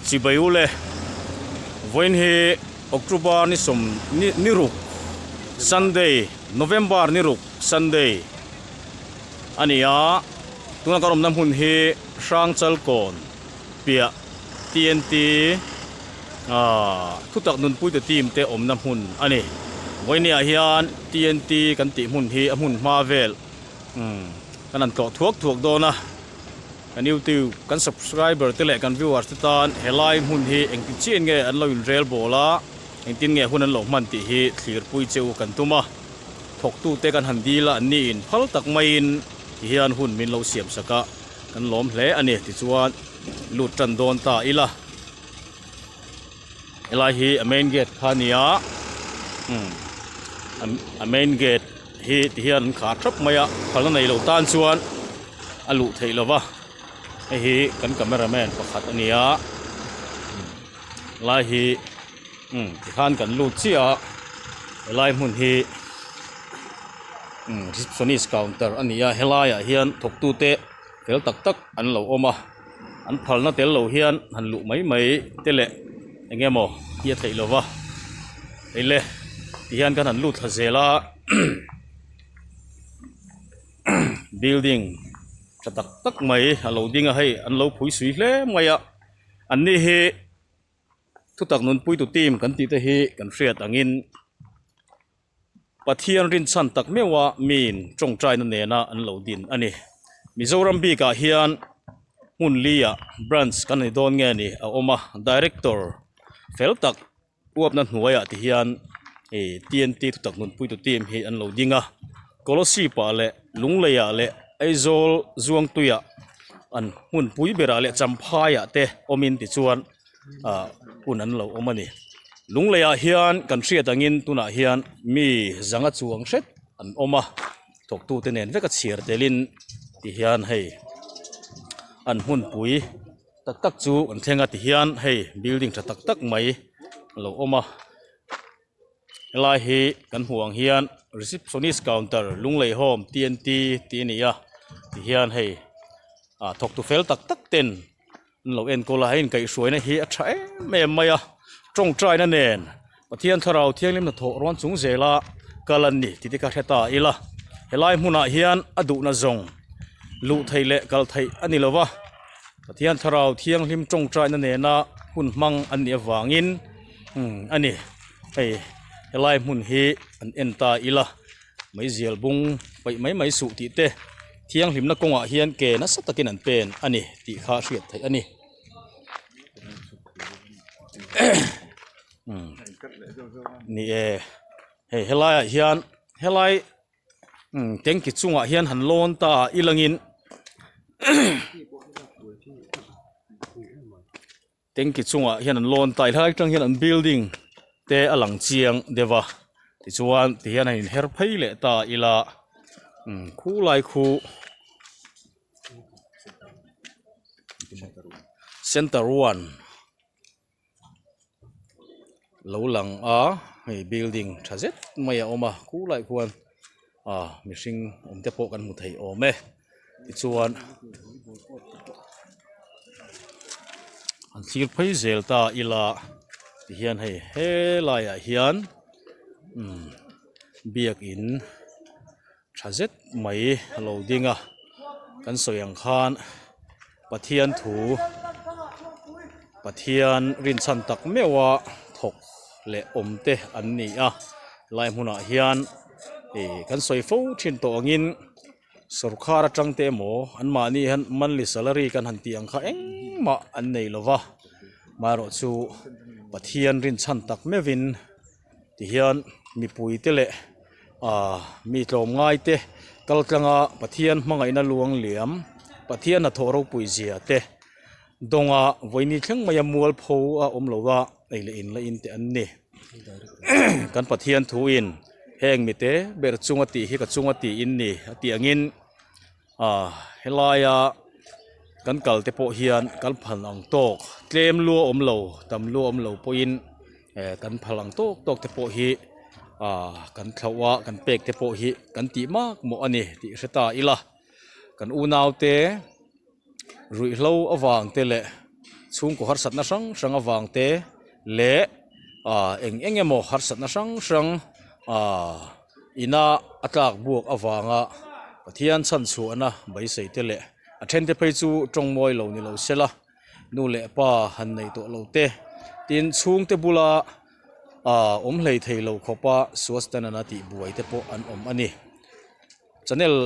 Chibai u le vawiin hi October ni sawm ni ruk Sunday November ni ruk Sunday a ni a tuna kan awmna hmun hi Hrangchalkawn piah TNT aaa thutak nunpuite team te awmna hmun a ni vawiin ah hian TNT kan tih hmun hi a hmun hma vel umm kan han tlawh thuak thuak dawn a kan youtube kan subscriber te leh kan viewers te tan helai hmun hi engtin chiah in nge an lo inrel bawl a engtin nge hun an lo hman tih hi thlir pui che u kan tum a thawktu te kan han dil a an ni in phal tak maiin ti hian hun min lo siam sak a. Kan lawm hle a ni tichuan lut tan dawn ta ila helai hi a main gate kha a ni a umm a main gate hi ti hian an khar thap mai a phalna nei lo tan chuan a luh theih lo va hei hi kan camera man pakhat a ni a helai hi umm tikhan kan lut chiah a helai hmun hi umm receptionist counter a ni a helaiah hian thawktute fel tak tak an lo awm a an phalna tel lo hian han luh mai mai te leh eng emaw hi a theih lova hei le tihian kan han lut thla zel a building tha tak tak mai a lo ding a hei an lo phui sui hle mai a an ni hi. Thutak nunpuitu team kan tih te hi kan hriat angin Pathian rinchhan tak meuha miin tawngtaina nena an lo din a ni. Mizoram bikah hian hmun liah branch kan nei dawn nge ni a awm a, director fel tak uapna hnuaiah ti hian ih TNT thutak nunpuitu team hi an lo ding a, Kolosip ah leh Lunglei ah leh Aizawl Zuangtui ah an hmunpui berah leh Champhai ah te awmin tichuan. ah hun an lo awm a ni lunglei ah hian kan hriat angin tunah hian mi zanga chuang hret an awm a thawktu te nen vek a chhiar telin ti hian hei an hmunpui tak tak chu an thleng a ti hian hei building tha tak tak mai a lo awm a helai hi kan hmuh ang hian receptionist counter lunglei home T N T tih a ni a ti hian hei ah thawktu fel tak tak ten. An lo enkawl a, hei inkaihhruaina hi a tha em em mai a, tawngtaina nen Pathian thlarau thianghlim hnathawh rawn chung zela kal an ni tih te kha hre ta ila, helai hmunah hian a duhna zawng luh theih leh kal theih a ni lova, Pathian thlarau thianghlim tawngtaina nena hun hmang an nih avangin umm a ni, hei helai hmun hi an en ta ila. Meizial bung paih mai mai suh tih te thianghlimna kawngah hian ke nasa takin an pen a ni tih kha hriat theih a ni. Ni e hei helaiah hian helai tanky chungah hian han lawn ta ilangin Tanky chungah hian an lawn ta a helai atang hian an building te a lang chiang deuh a tichuan tihian a inher phei leh ta ila umm khulai khu center one lo lang a hei building tha zet mai a awm a khulaiah khuan ah mihring awm te pawh kan hmu thei awm e. Tichuan an thlir phei zel ta ila tihian hei helaiah hian umm biakin tha zet mai a lo ding a kan sawi ang khan Pathian thu Pathian rinchhan tak meuha thawk leh awm te an ni a helai hmunah hian ih kan sawi fo thin tawh angin. Sawrkhar atang te emaw anmahni hian monthly salary kan han tih ang kha engmah an nei lo va amaherawh chu Pathian rinchhan tak meuhin tihian mipui te leh ah mi tlawmngai te kal tlanga Pathian hmangaihna luang liam Pathian hnathawh ropui zia te dawnga vawiini thleng maia mualpho a awm lo a ei leh in la in te an ni kan Pathian thuin heng mite ber chunga tih hi ka chunga tih in ni a tih angin ah helaia kan kal te pawh hian kan phal ang tawk tlem lua awm lo tam lua awm lo pawhin eh kan phal ang tawk tawk te pawh hi ah kan thlauh a kan pek te pawh hi kan tih mak mawh a ni tih hre ta ila kan unau te. Ruihhlo avang te leh chhungkaw harsatna hrang hrang avang te leh ah eng eng emaw harsatna hrang hrang ah ina a tlak buak avanga Pathian chhan chhuahna beisei te leh a then te phei chu tawng mawi lo ni lo sela nu leh pa han nei tawh lo te tin chhungte bula ah awm hlei thei lo khawpa suastanana tih buai te pawh an awm a ni channel.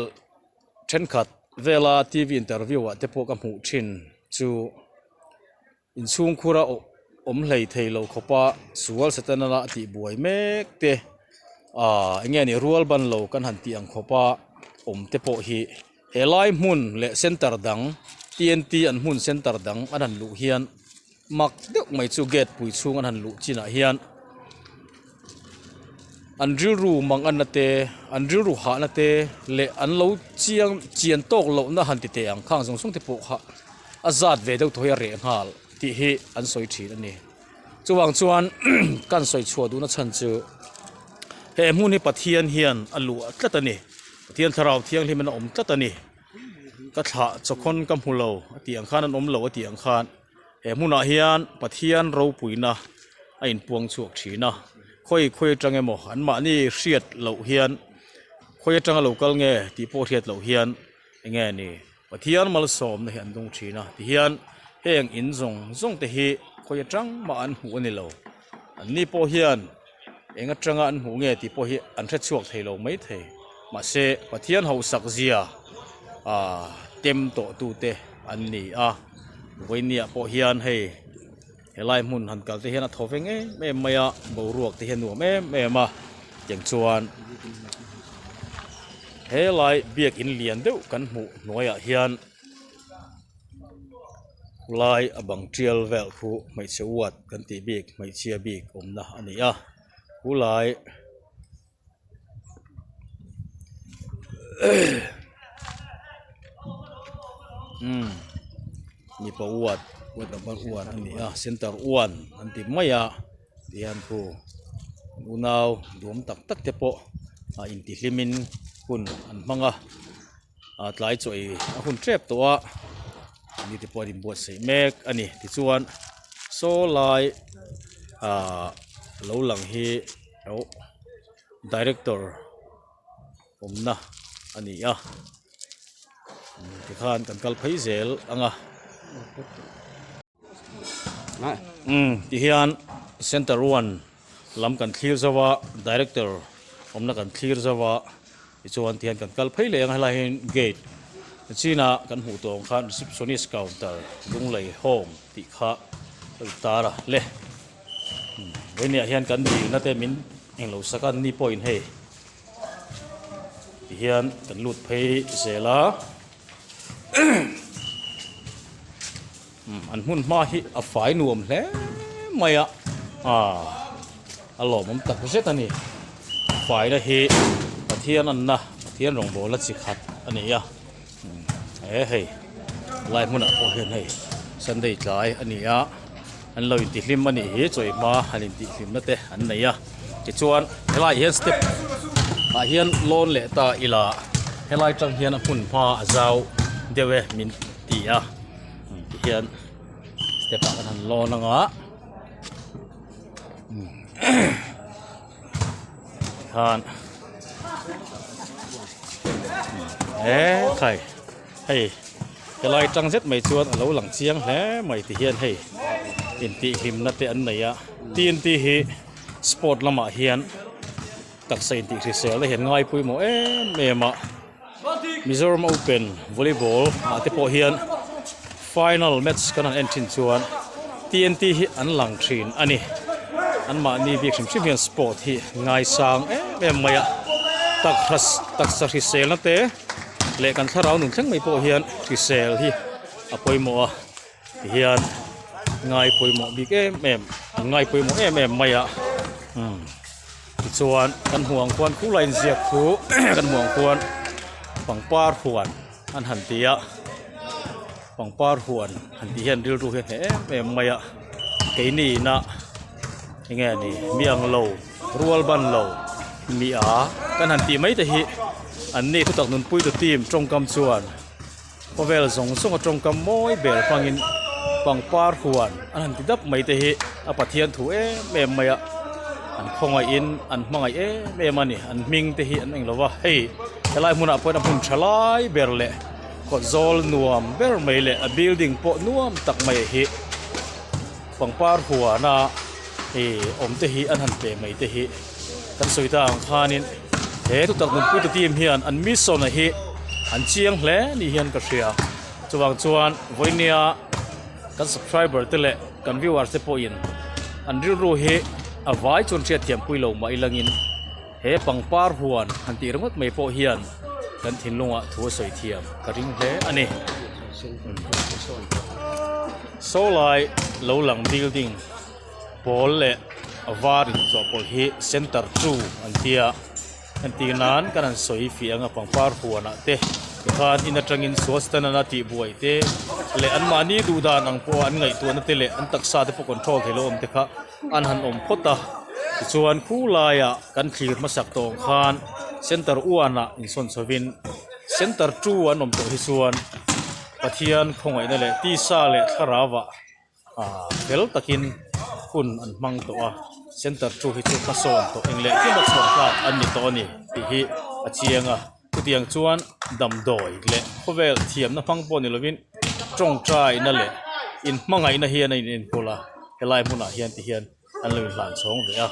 Thenkhat vela TV interview ah te pawh ka hmuh thin chu inchhungkhur a awm hlei thei lo khawpa sual setana a tih buai mek te ah eng nge ni rual ban lo kan han tih ang khawpa awm te pawh hi helai hmun leh center dang T N T an hmun center dang an han luh hian mak deuh mai chu gate pui chhung an han luh chinah hian an rilru mang anna te an rilru hahna te leh an lo chiang chian tawk lohna han ti teh ang khang zawng zawng te pawh kha a zat ve deuh tawh hi a reh nghal tih hi an sawi thin a ni chuvang chuan kan sawi chhuah duhna chhan chu he hmun hi Pathian hian a luah tlat a ni Pathian thlarau thianghlim in a awm tlat a ni. Ka thlah chawkhawn ka hmu lo a tih ang khan an awm lo a tih ang khan he hmunah hian Pathian ropuina a inpuang chhuak thin a khawi khawi atang emaw an mahni hriat loh hian khawi atanga lo kal nge tih pawh hriat loh hian eng nge ni Pathian malsawmna hi an dawng thin a tihian heng in zawng zawng te hi khawi atang mah an hmuh a ni lo an ni pawh hian. Eng atanga an hmuh nge tih pawh hi an hre chhuak thei lo mai thei. Mahse, Pathian hausak zia ah tem tawh tute an ni a. Vawinia pawh hian hei helai hmun han kal te hian a thaw veng em em mai a, boruak te hi a nuam em em a. Tiang chuan helai biakin lian deuh kan hmuh hnuaiah hian Khulai a bang tial vel khu hmeichhe uat kan tih bik hmeichhia bik awmna a ni a khulai umm mipa uat uat number one a ni a center one an ti mai a tihian khu unau duhawm tak tak te pawh a intihlimin hun an hmang a. ah tlai chaw ei a hun tep tawh a mite pawh an inbuatsaih mek a ni tichuan saw lai ah lo lang hi oh director awmna a ni a tikhan kan kal phei zel ang a. Umm tihian center one lam kan thlir zo a director awmna kan thlir zo a tichuan tihian kan kal phei leh ang helai hian gate chinah kan hmuh tawh ang khan receptionist counter Lunglei home tih kha a intar a le vawinia hian kan dilna te min englo sak a ni pawhin hei tihian kan lut phei zel a. An hmun hma hi a fai nuam hle mai a aaa a lawmawm tak zet a ni faina hi Pathian anna Pathian rawngbawlna chi khat a ni a he hei lai hmunah pawh hian hei Sunday tlai a ni a an lo intihlim a nih hi chawi hma han intihhlimna te an nei a tichuan helaiah hian step ah hian lawn leh ta ila helai tang hian a hmun hma a zau deuh e min ti a ti hian step ah kan han lawn ang a khan he khai hei helai tang zet mai chuan a lo lang chiang hle mai ti hian hei intihhlimna te an nei a T N T hi sport lamah hian taksa intih hrisel te hian ngai pawimawh em em a Mizoram Open volleyball ah te pawh hian final match kan han en thin chuan T N T hi an lang thin a ni an mahni bik hrim hrim hian sport hi ngaisang em em mai a taksa hriselna te leh kan thlarau nun thleng mai pawh hian hrisel hi a pawimawh a tihian ngai pawimawh bik em em an ngai pawimawh em em mai a umm tichuan kan hmuh ang khuan khulai inziak chu kan hmuh ang khuan pangpar huan an han ti a pangpar huan han tih hian rilru hi a hneh em em mai a keini inah enge ni mi ang lo rual ban lo mi a kan han tih mai te hi an ni thutak nunpui tu team tawngkam chuan. Khawvel zawng zawng a tawngkam mawi ber hmangin pangpar huan an han ti dap mai te hi a Pathian thu em em mai a, an khawngaihin an hmangaih em em a ni, an hming te hi an eng lo va, hei helai hmunah pawhin a hmun tha lai ber leh kawt zawl nuam ber mai leh a building pawh nuam tak mai hi pangpar huana ih awm te hi an han pe mai te hi kan sawi ta ang khanin he thutak nunpui tu team hian an mission a hi an chiang hle ni hian ka hria chuvang chuan vawinia kan subscriber te leh kan viewers te pawhin an rilru hi a vai chuan hriatthiam pui lo mah ilangin he pangpar huan han tih ringawt mai pawh hian kan thinlungah thu a sawi thiam ka ring hle a ni. Sawlai lo lang building pawl leh a var inchawhpawlh hi center two an tia entir nan kan han sawi fiah ang a pangpar huanah te tikhan in atangin suastanana tih buai te leh anmahni duh dan ang pawha an ngaihtuahna te leh an taksa te pawh control theih loh awm te kha an han awm phawt a tichuan khulaiah kan thlir hmasak tawh ang khan center one ah insawn chhovin center two an awm tawh hi chuan Pathian khawngaihna leh tisa leh thlarau ah ah fel takin hun an hmang tawh a center two hi chu hmasawn tawh eng leh tlema chhuah tlak an ni tawh a ni tih hi a chiang a chutiang chuan damdawi leh khawvel thiamna hmang pawh ni lovin tawngtaina leh inhmangaihna hian a in enkawl a helai hmunah hian ti hian an lo inhlan chhawng ve a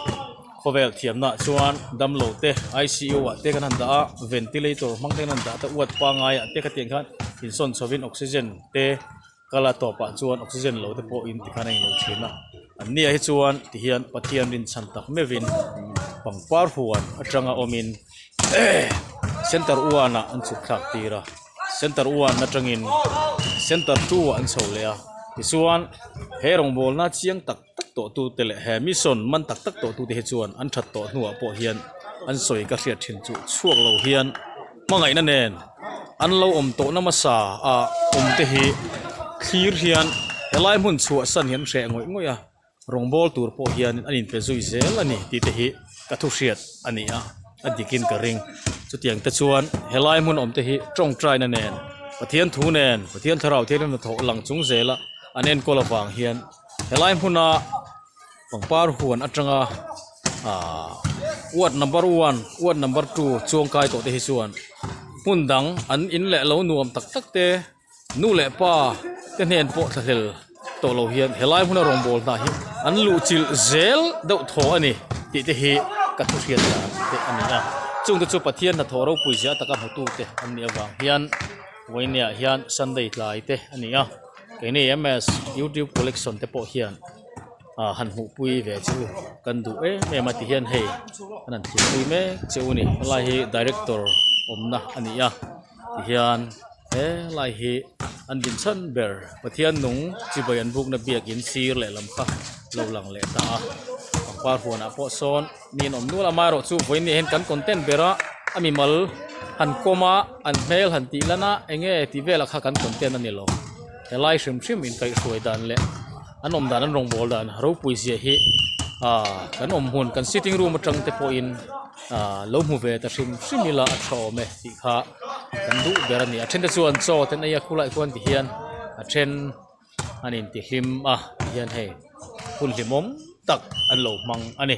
khawvel thiamna ah chuan damlo te I_C_U ah te kan han dah a ventilator hmang te kan han dah te uat pangai ah te khatiang khan insawn chhovin oxygen te Kala tawpah chuan oxygen lo te pawh in tikhan a inlo thin a, an nia hi chuan tihian Pathian rinchhan tak meuhin pangpar huan atanga awmin center one ah an chhuk thlak tir a, center one atangin center two ah an chho leh a, tichuan he rawngbawlna chiang tak tak tawh tu te leh he mission man tak tak tawh tu te hi chuan an that tawh hnuah pawh hian an sawi ka hriat thin chu chhuak lo hian hmangaihna nen an lo awm tawh na hmasa a awm te hi thlir hian helai hmun chhuahsan hi an hreh ngawih ngawih a rawngbawl tur pawh hian an inpe zui zel a ni tih te hi ka thu hriat a ni a a dikin ka ring chutiang te chuan helai hmun awm te hi tawngtaina nen Pathian thu nen Pathian thlarau thianghlim hnathawh lang chung zela an enkawl avang hian helai hmuna pangpar huan atanga ahh ward number one ward number two chuangkai tawh te hi chuan hmun dang an in leh lo nuam tak tak te nu leh pa te hnen pawh thlahlel tawh lo hian helai hmuna rawngbâwl hna hi an luh chilh zel deuh thaw a ni tih te hi ka thu hriat dan te a ni a chung te chu Pathian hnathawh ropui zia taka hmutu te an nih avang hian vawinia hian Sunday tlai te a ni a. Keini MS youtube collection te pawh hian ah han hmuh pui ve chu kan duh em em a ti hian hei an han thlir pui mek che u a ni helai hi director awmna a ni a tihian helai hi an din chhan ber Pathian nung chibai an bukna biakin sir lehlam kha lo lang leh ta a pangpar huanah pawh sawn mi an awm nual a amaherawhchu vawiin ah hian kan content ber a a mimal han kawm a an hmel han tih lan a eng nge tih velah kha kan content a ni lo helai hrim hrim inkaihhruai dan leh an awm dan an rawngbâwl dan ropui zia hi ah kan awm hmun kan sitting room atang te pawhin ah lo hmu ve ta hrim hrim ila a tha awm e tih kha kan duh ber a ni a then te chuan chaw te an ei a khulaiah khuan ti hian a then an intihlim a tihian hei hun hlimawm tak an lo hmang a ni.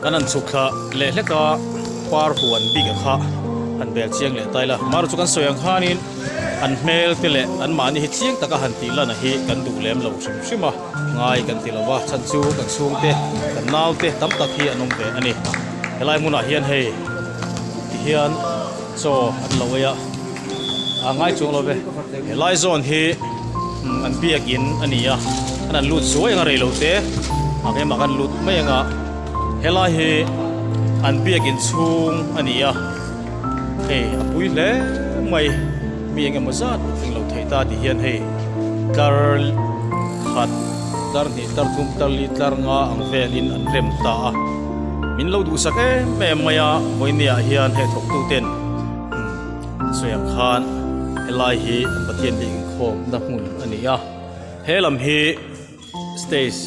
Kan han chhuk thla leh hlek a, par huan bik a kha han bel chiang leh ta ila. Maru chu kan sawi ang khanin an hmel te leh an mahni hi chiang taka han tih lan a hi kan duh lem lo hrim hrim a, ngai kan ti lo va, chhan chu kan chhungte, kan naute tam tak hi an awm ve a ni. Helai hmunah hian hei tihian chaw an lo ei a, a ngai chuang lo ve. Helai zawn hi an biakin a ni a, an han lut zuai anga rei lo te, a keimah kan lut mai anga helai hi an biakin chhung a ni a, hei a pui hle mai mi eng emaw zat englo theih ta tih hian hei tlar khat tlar hnih tlar thum tlar li tlar nga ang velin an rem ta a, min lo duhsak em em mai a vawinia hian hei thawktu ten. Sawi ang khan helai hi an Pathian bik inkhawmna hmun a ni a, he lam hi stage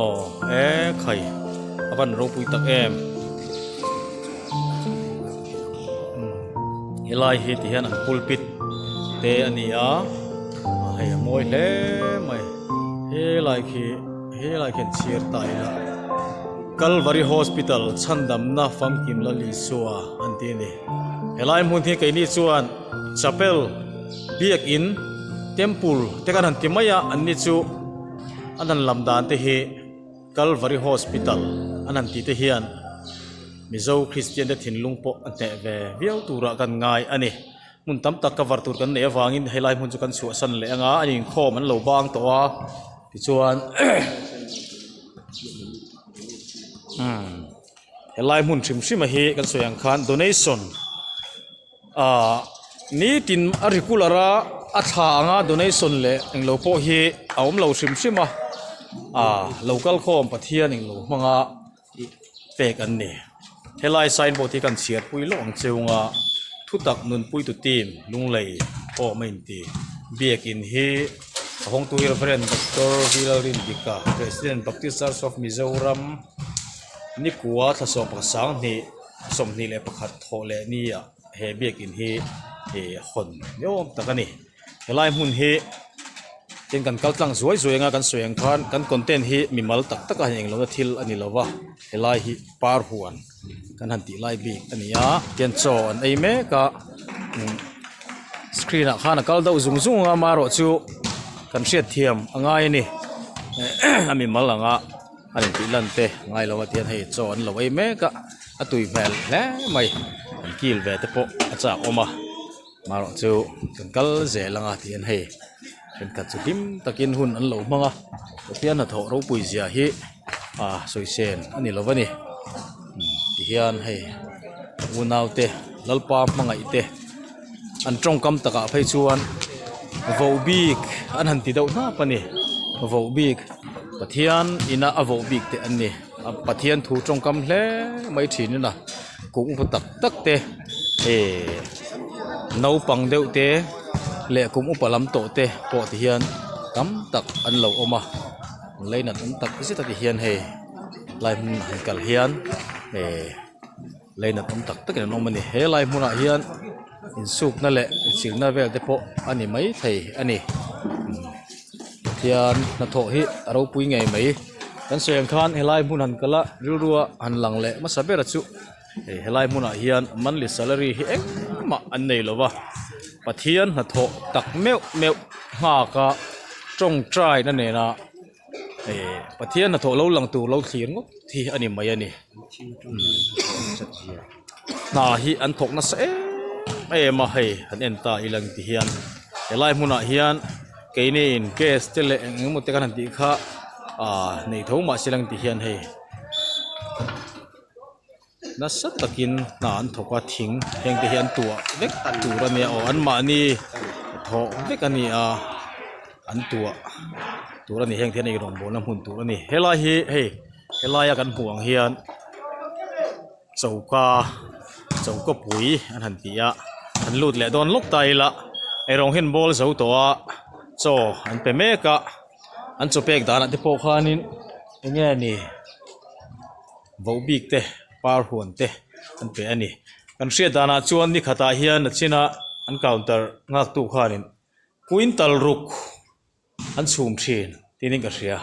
aw e khai a van ropui tak em helai hi ti hian an pulpit te a ni a hei a mawi hle mai helai khi helai khi an chhiar ta ila. Kalvari Hospital chhandamna famkim Lal Isua an ti a ni. Helai hmun hi keini chuan chapel, biakin, temple te kan han ti mai a, anni chu an han lam dan te hi Kalvari Hospital an han ti te hian Mizo Kristian te thinlung pawh a hneh ve viau turah kan ngai a ni. Hmun tam tak cover tur kan neih avangin helai hmun chu kan chhuahsan leh anga an inkhawm an lo bang tawh a tichuan umm helai hmun hrim hrim a hi kan sawi ang khan donation ah nitin a regular a a thla anga donation leh englo pawh hi a awm lo hrim hrim a ah lo kal khawm Pathian englo hmanga pek an ni helai signboard hi kan chhiar pui lawk ang cheu nga thutak nunpuitu team lunglei pawh a inti biakin hi a hawngtu hi Reverend Doctor Vilalrindika President Baptist Church of Mizoram nikua thlasawm pakhat sanghnih 21 thawh leh ni ah he biakin hi ih hawn ni awm tak a ni. Helai hmun hi tin kan kal tlang zuai zuai anga kan sawi ang khan kan content hi mimal tak tak a han englo na thil a ni lo va helai hi par huan kan han tih lai bik a ni a tian chaw an ei mek a umm screen ah khan a kal deuh zung zung a amaherawh chu kan hriat thiam a ngai a ni a mimal anga a intih lan te ngai lo a tian hei chaw an lo ei mek a a tui hmel hle mai an kil ve te pawh a chak awm a. Marawh chu kan kal zel anga tihian hei thenkhat chu hlim takin hun an lo hmang a Pathian hnathawh ropui zia hi ah sawisel a ni lo a ni tihian hei unau te Lalpa hmangaih te an tawngkam takah phei chuan vohbik an han ti deuh hnap a ni vohbik Pathian ina a vohbik te an ni Pathian thu tawngkam hle mai thin in a kung upa tak tak te eh naupang deuh te leh kum upa lam tawh te pawh ti hian tam tak an lo awm a lei nat awm tak zet a ti hian hei lai hmun han kal hian eh lei nat awm tak takin an awm a ni he lai hmunah hian insukna leh insilna vel te pawh a ni maithei a ni. Pathian hnathawh hi a ropui ngei mai kan sawi ang khan helai hmun han kal a rilrua han lang leh hmasa ber a chu hei helai hmunah hian monthly salary hi engmah an nei lo va Pathian hnathawh tak meuh meuh nghak a tawngtai na nena eh Pathian hnathawh lo lang tur lo thlir ngawt hi a ni mai a ni hna hi an thawk nasa em em a hei han en ta ila ang ti hian helai hmunah hian keini in gas te leh eng emaw te kan han tih kha ah nei tho mahse lang ti hian hei nasa takin hna an thawk a thing heng te hi an tuah vek tur a nia aw anmahni thawh vek a ni a an tuah tur a ni heng te hian eirawngbawlna hmun tur a ni helai hi hei helaia kan hmuh ang hian choka choka pui an han ti a an lut leh dawn lawk ta ila eirawng hi an bawl zo tawh a chaw an pe mek a an chaw pek danah te pawh khanin enge ni vohbik te par huan te an pe a ni kan hriat danah chuan ni khatah hian a china an counter nghak tu khanin quintal ruk an chhum thin tinin ka hria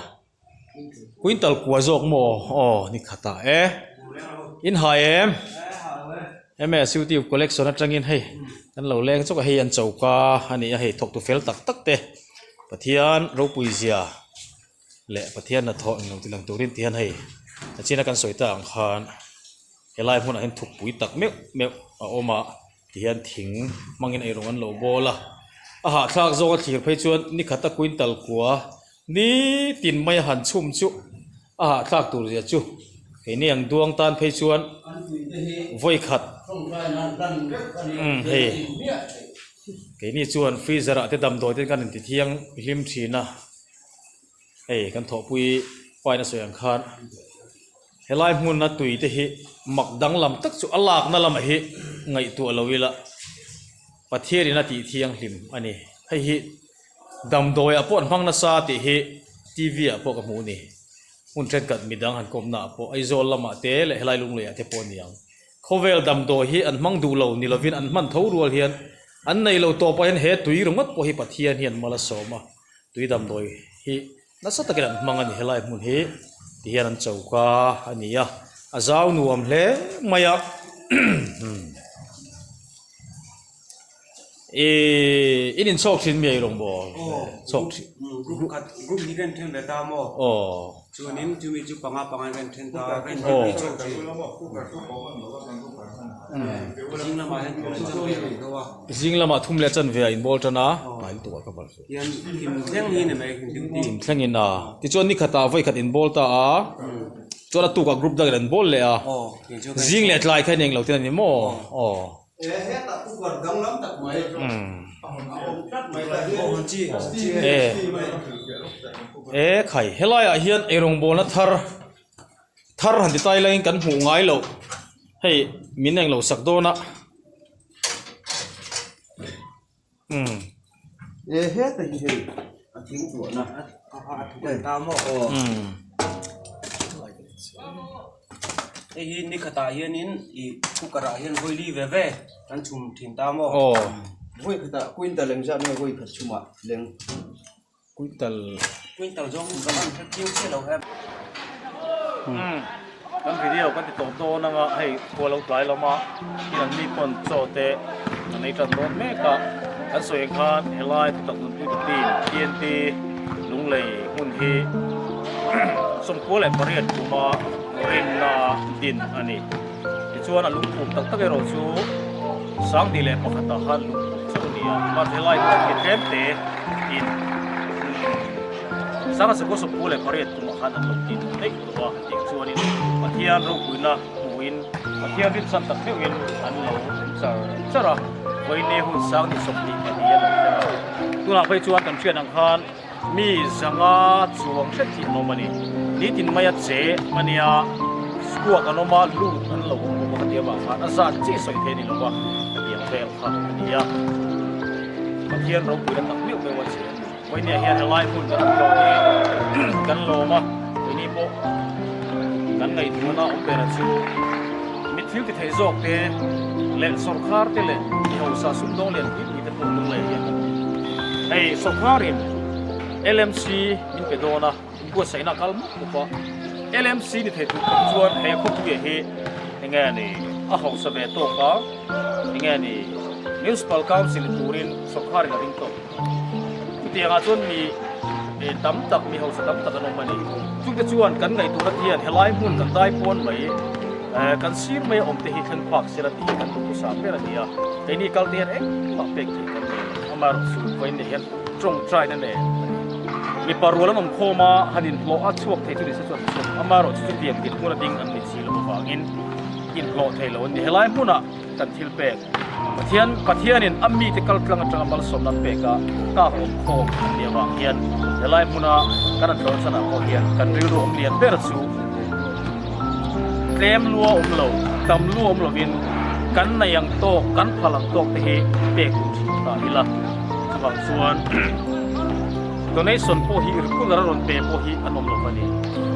quintal kua zawk maw aw ni khatah e. In hai em? MS YouTube collection atangin hei kan lo leng chawk a hei an choka a ni a hei thawktu fel tak tak te Pathian ropui zia leh Pathian hnathawh englo ti lang turin ti hian hei a china kan sawi ta ang khan helai hmunah hian thukpui tak meuh meuh a awm a ti hian thing hmangin eirawng an lo bawl a a hahthlak zawk a thlir phei chuan ni khata quintal kua nitin mai a han chhum chu a hahthlak tur zia chu keini ang duang tan phei chuan vawi khat umm hei keini chuan freezer ah te damdawi te kan inti thiang hlim thin a. Hei kan thawhpui paina sawi ang khan helai hmuna tui te hi mak danglam tak chu a lakna lamah hi ngaihtuah lo ila Pathian in a tih thianghlim a ni. Hei hi damdawi ah pawh an hmang nasa tih hi T_V ah pawh ka hmu a ni. Hmun thenkhat midang han kawmna ah pawh Aizawl lamah te leh helai Lunglei ah te pawh a ni ang. Khawvel damdawi hi an hmang duh lo ni lovin an hman tho rual hian an nei lo tawpah hian he tui ringawt pawh hi Pathian hian mal a sawm a. Tui damdawi hi nasa takin an hmang a ni helai hmun hi ti hian an choka a ni a a zau nuam hle mai a ihh in inchhawk thin mi eirawng bawl chhawk thin group khat group hi kan then ve ta maw aw chuanin chumi chu panga panga kan then ta aw zing lamah hian thum leh chanve a awm deuh a zing lamah thum leh chanve a inbawl tan a hnai lutuk ah ka bal Hian thim thleng hi ni mai thim duty. Thim thleng in a. Tichuan ni khatah vawi khat in bawl ta a. Chuan a tukah group dangin an bawl leh a. Zing leh tlai kha in englo ten a ni maw? Aw. E hetah cooker danglam tak mai a awm tlat mai ta hian. E. E khai helaiah hian eirawngbawlna thar thar han ti tai laiin kan hmuh ngai loh hei min englo sak dawn a. Umm. E heta hi hei a thing tuahna a thuk an ta maw? Umm. Hei hi ni khatah hianin ih cooker ah hian vawi li ve ve kan chhum thin ta maw? Aw. Vawi khatah quintal engzat nge vawi khat chhumah leng? Quintal. Quintal zawng ka hman hret chiang chiah lo em. Umm kan video kan ti tawp dawn anga hei khua lo tlai lama tin an mi pawn chaw te an ei tan dawn mek a kan sawi ang khan helai thutak nunpui tu team TNT Lunglei hmun hi 98 kuma rinna din a ni tichuan a lungphum tak tak erawh chu 2001 ah khan lungphum chauh a ni a mahse helai hmun hi tlem te in 1998 kumah khan an lo tin daih tawh a, tih chuanin Pathian ropuina hmuhin Pathian rinchhan tak meuhin an lo awm char char a, vawiin hun sang ni 22 an lo thleng a. Tunah phei chuan kan hriat ang khan mi zanga chuang hret hi an awm a ni. Nitin maia che a nia, squawk an awm a, lut an lo awm bawk a ka ti avang khan a zat chiah sawi thei a ni lo va, ka ti ang vel kha a ni a. Pathian ropuina tak meuh meuh a che a ni. Vawinia hian helai hmun kan tlawh hi kan lawm a, keini pawh kan ngaihtuahna awm bera chu mi thil ti thei zawk te leh sawrkhar te leh mi hausa sumdawng lian pui pui te pawh lunglei hian kan awm. Hei sawrkharin LMC min pe dawn a, inbuatsaihna a kal mup mup a, LMC ni thei tur khawp chuan he khawpuia hi enge ni a hausa ve tawk a, enge ni Municipal Council ni turin sawrkharin a ring tawk. Chutiangah chuan mi tam tak, mi hausa tam tak an awm a ni. Chungte chuan kan ngaihtuahna te hian helai hmun kan dai pawn mai, kan sir mai a awm te hi thleng phak sela tih hi kan duhthusam ber a ni a. Keini kal te hian engmah pek theih kan nei lo. Amaherawhchu vawiin nei hian tawngtaina nen a ni. Mipa rual an awm khawm a, han inhlawh a chhuak thei chu ni se chuan chhuak. Amaherawhchu chutiang dinhmun a ding an ni si loh avangin inhlawh thei lo an ni. Helai hmunah kan thil pek. Pathian Pathianin a mite kal tlang atanga malsawmna an pek a, nghak awm khawm an nih avang hian helai hmuna kan an tlawn chanah pawh hian kan rilru awm lian ber chu tlem lua awm lo, tam lua awm lovin kan nei ang tawk, kan phal ang tawk te hi pek duh thin ta ila. Chuvang chuan donation pawh hi regular a rawn pe pawh hi an awm lo a ni.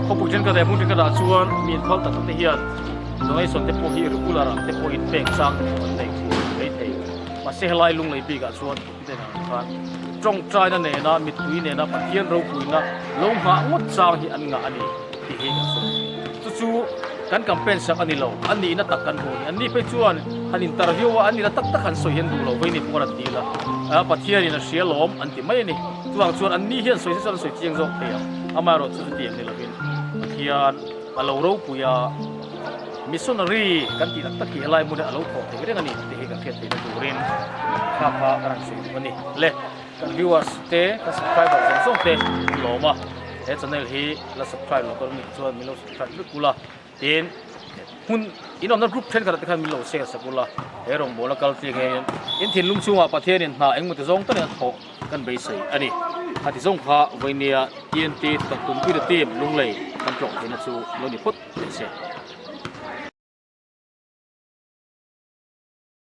Khawpui thenkhat leh hmun thenkhat ah chuan mi inphal tak tak te hian Donation te pawh hi regular ang te pawhin pek chang te pawh an nei thin a ni maithei. Mahse helai lunglei bikah chuan thute ang khan tawngtaina nena mittui nena Pathian ropuina lo nghah ngawt chang hi an ngah a ni tih hi kan sawi. Chu chu. Kan campaign sak a ni lo, a nihna tak kan hmu a ni. Anni phei chuan han interview a, a nihna tak tak han sawi hian duh lo vei ni pawh an ti la, Pathianin a hria lawm an ti mai a ni. Chuvang chuan anni hian sawi se chuan an sawi chiang zawk thei ang. Amaherawhchu chu chutiang ni lovin Pathian a lo ropui a, missionary kan tih tak tak hi helai hmun hi a lo thawh thei reng a ni tih hi kan hriat theihna turin kha kha kan han sawi duh a ni. Le kan viewers te, kan subscriber zawng zawng te an lawm a, he channel hi la subscribe lo ka nih chuan min lo subscribe vek ula, tin hmun in awmna group thenkhatah te khan min lo share sak ula, he rawngbawlna kal tling hian in thinlung chungah Pathianin hna engemaw ti zawng takin a thawh kan beisei a ni. Khati zawng kha vawinia TNT tak tumpuina team Lunglei kan tlawh theihna chu lo ni phawt teh se.